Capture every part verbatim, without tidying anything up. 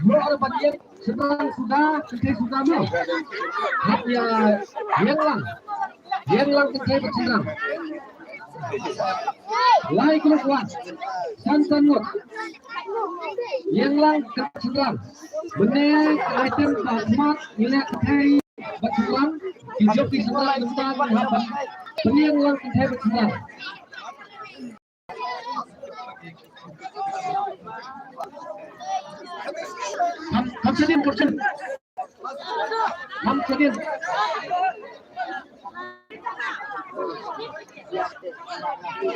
Mo ar ba ïeng, Senglang suda, kynthei suda mo. Hap ïa ïeng lang. Ïeng lang kynthei bad senglang. Lai group wan. San san ngut. Ïeng lang kynthei senglang. Mynne item ba khmat ngi leh kynthei bad senglang. Ki jop ki senglang mynta hap ban pynïeng lang kynthei bad senglang. Kham, kham shadien, kham shadien. Kham shadien.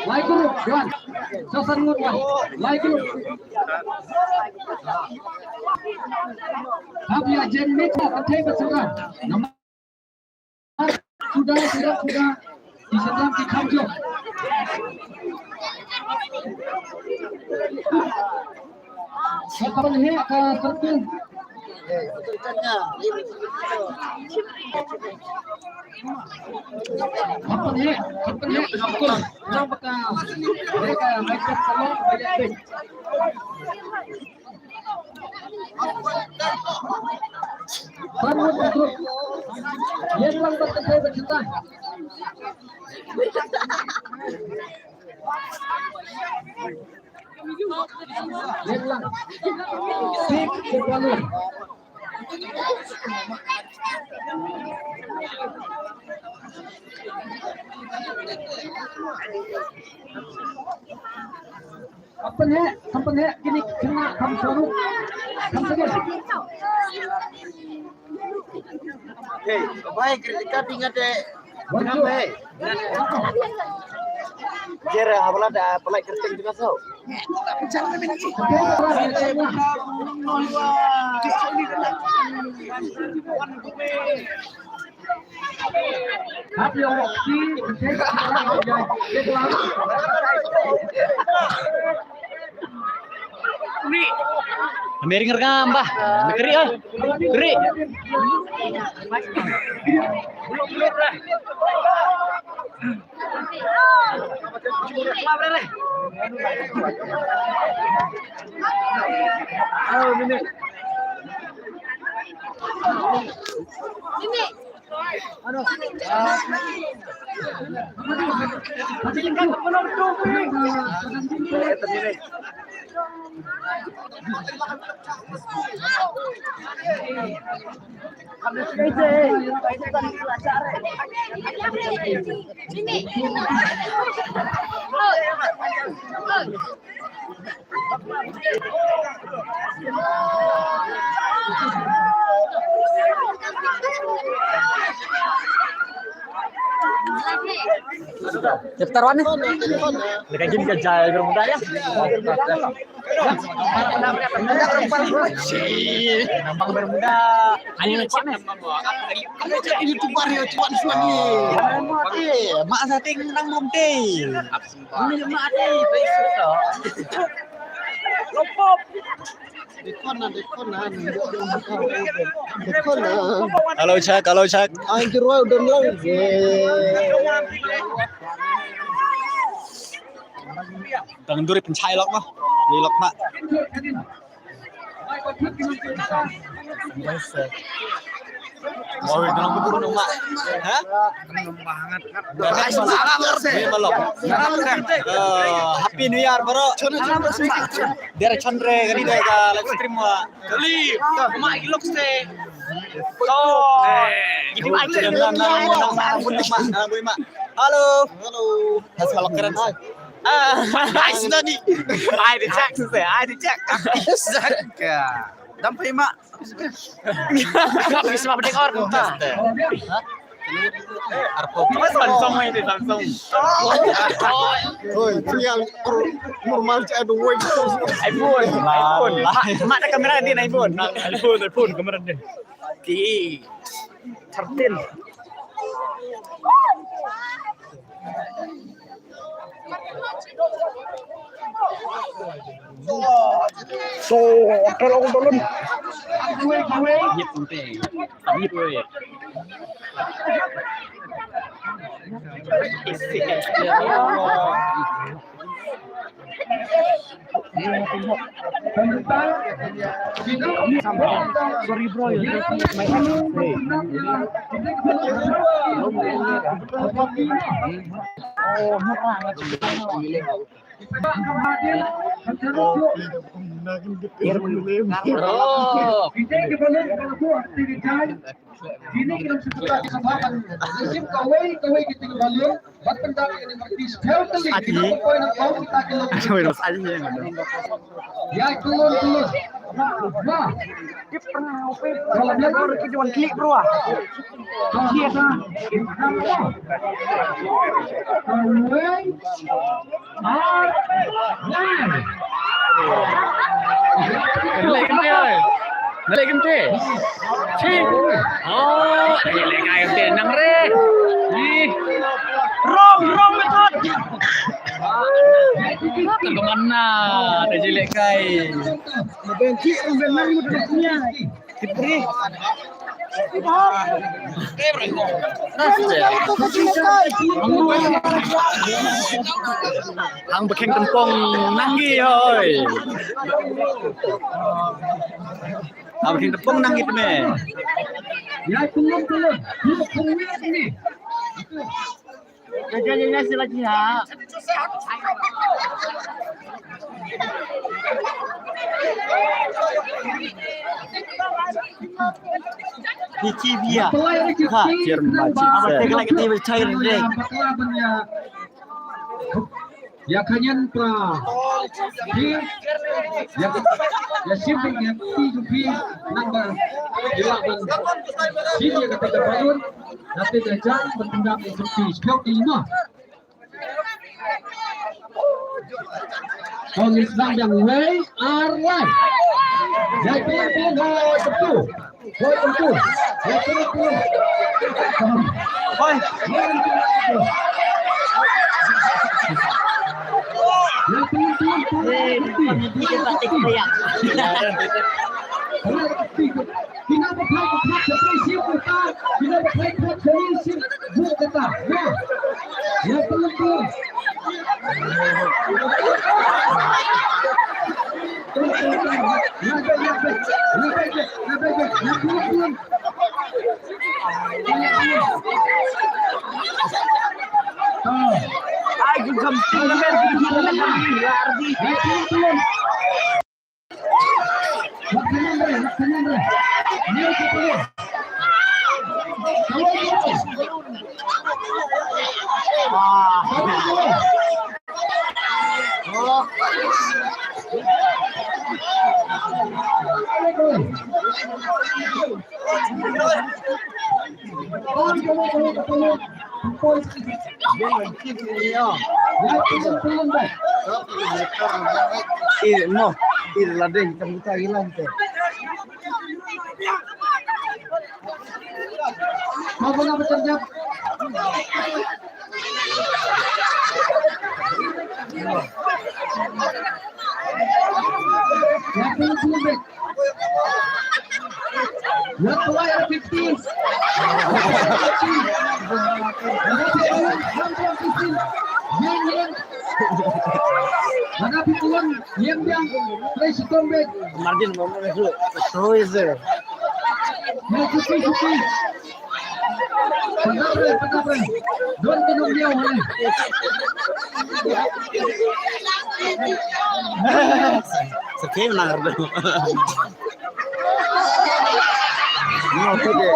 Lai group, wan. San san ngut wan. Lai group. Hap ïa jen mix mo, kynthei bad senglang. Suda, suda, suda. Ki senglang ki kham jop. Ka pynheh ka syrkuh. Ka pynheh, ka pynheh ka syrkuh. Nang baka, baka mai ka salon, baka. Ban mut ban truk. Ïeng lang bad kynthei bad senglang. Ïeng lang. Sik sik walun. Kham pynheh, kham pynheh, kine ki khynnah kham sharuk. Kham sharuk. Hey, bhai, kritika tinga te. Ngam, hey. Jera, habla da, pelai keriting juga so. Mering rekam bah. Keri ah. Keri. Daftar wan ni. Lagi ni kerja bermuda ya. Nampak bermuda. Hanya nak cakap. Kamu cakap YouTuber ya, cuman selagi. Eh, mak sating nang mom teh. Ini mak teh, baik suka. Lopop. Halo, check, halo, check. Tang duri pynchai lok mah. Ni lok mah. Oi, dalam kubur dong, Mak. Ha? Dah, dah, dah, dah, dah. Eh, Happy New Year, bro. Dia ada Chandra, kan, dia ada live stream, Mak. Kali, Mak, ilok se. Oh, jadi, Mak, Mak, Mak, Mak, Mak. Halo. Halo. Has kalau keren. Ah, nice tadi. Ai, dia check, susah. Ai, dia check. Check. Dam pai, Mak. Bisa apa dek or? Arpo. Samsung ini, Samsung. Oi, tinggal normal aja, aduh, woi. iPhone, iPhone. Mak, mak ada kamera dia, iPhone. iPhone, iPhone, kamera dia. Di thirteen. So, hotel aku turun. Yep, sampai. Yep, weh. Sorry, bro, you take my Nalek kynti oi. Nalek kynti. Chi. Oh, nalek kynti nang re. Ih. Rom, rom betul. Ka kemana? Tadi lek kai. Benci, benci, benci. Hang ba kheng tympong nang ngi hoi. Hang ba kheng tympong nang ngi te me. Ya, tulung, tulung. Tulung, tulung ni. Pichi bia. Ha. Aba te kala kete bia chai re. Ya khanyan pra. Pi. Ya, ya shim ya pi ju pi number eleven. Shim ya kata ka balun. Kata ka jang bertindak ya pi. Shkau ki lima. Kong is nang yang wei ar lai. Ya pi pi ho betul. Hoi, tentu. Ya, tentu. Hoi. Ya, tentu. Eh, bukan lebih ke batik kayak. Kena berkait, berkait, kena berkait, kena berkait, kena berkait. Ya, tentu. Eh, mo, eh, lading kita buka hilang tu. Mau bola berterjang. Yang belum belum deh. Yang keluar yang fifteen. Yang fifteen. Yang yang. Mana fifteen? Yang yang. Play si tombek. Margin mau masuk. Terus. Yang fifteen fifteen. Pagapre, pagapre. Don kinu dia wale. Sakit nang. Ini aku deh.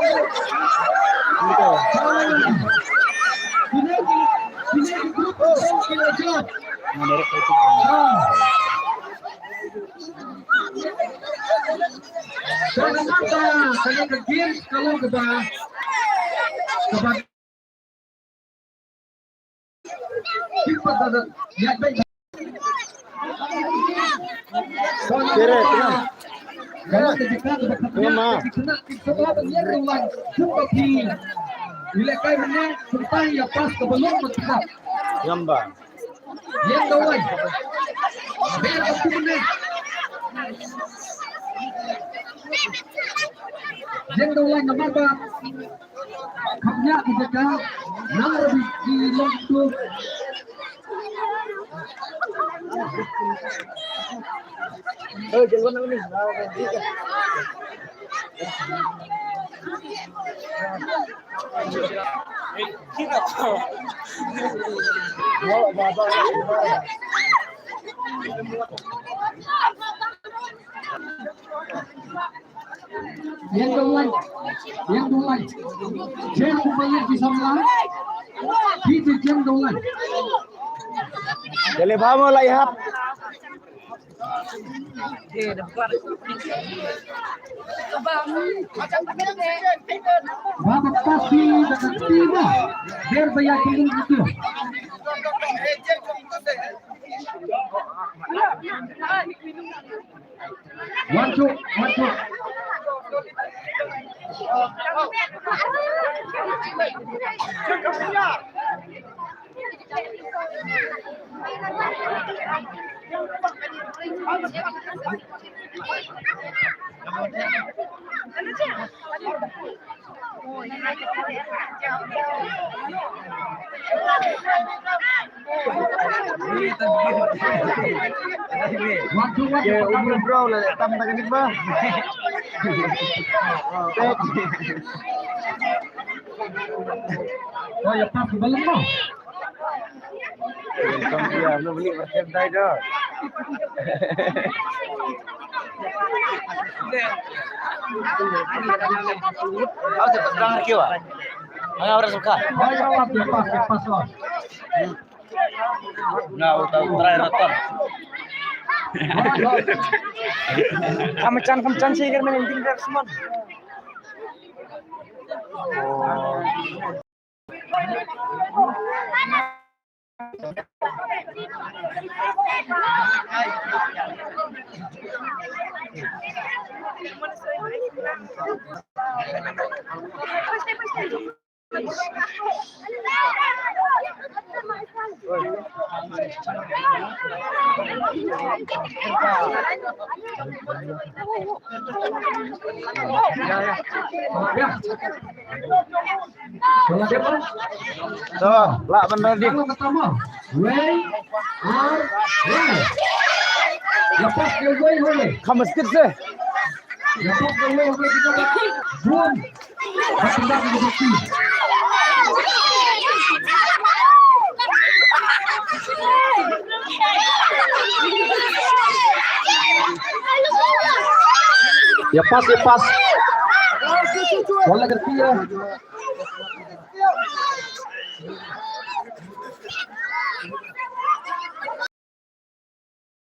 Ini kau. Ini, ini grup yang kita jawab. Nah, dari itu. Ka namar ba kane ka game ka long kaba, kaba. Kere, kere. Kere. Kere, ma. Kere, kere. Kere, kere. Yamba. Ïeng da u lain. Ber ba kum ne. Ïeng da u lain namar ba kham ïa ki jaka. Nang rabi ki long tu. Ïeng dong lai, ïeng dong lai. Jem u ba ïeng ki samla. Ki te jem dong lai. Dale bha mo lai hap. Ba ba pasi da ka tima. Ber ba ïa ki ling itu. One, two, one, two. Ye, umur bro, lah, tam tak kena, bah. Oh, ya, pas, belum, bah. Welcome dia, lu beli berkedai dah. Awas, ya, pas, jangan kecewa. Mana orang suka? Oh, ya, pas, ya, pas, ya, pas, lah. Na uta u trai Raton. Kam chan, kam chan shi kar men ding kar smon. To, lah ban ready. Wei, ar, wei. Lepas ke wei, wei. Kamu sikit sih. Lepas ke wei, wei, kita dah. Bun. Ya pas, ya pas. Wala kerti ya.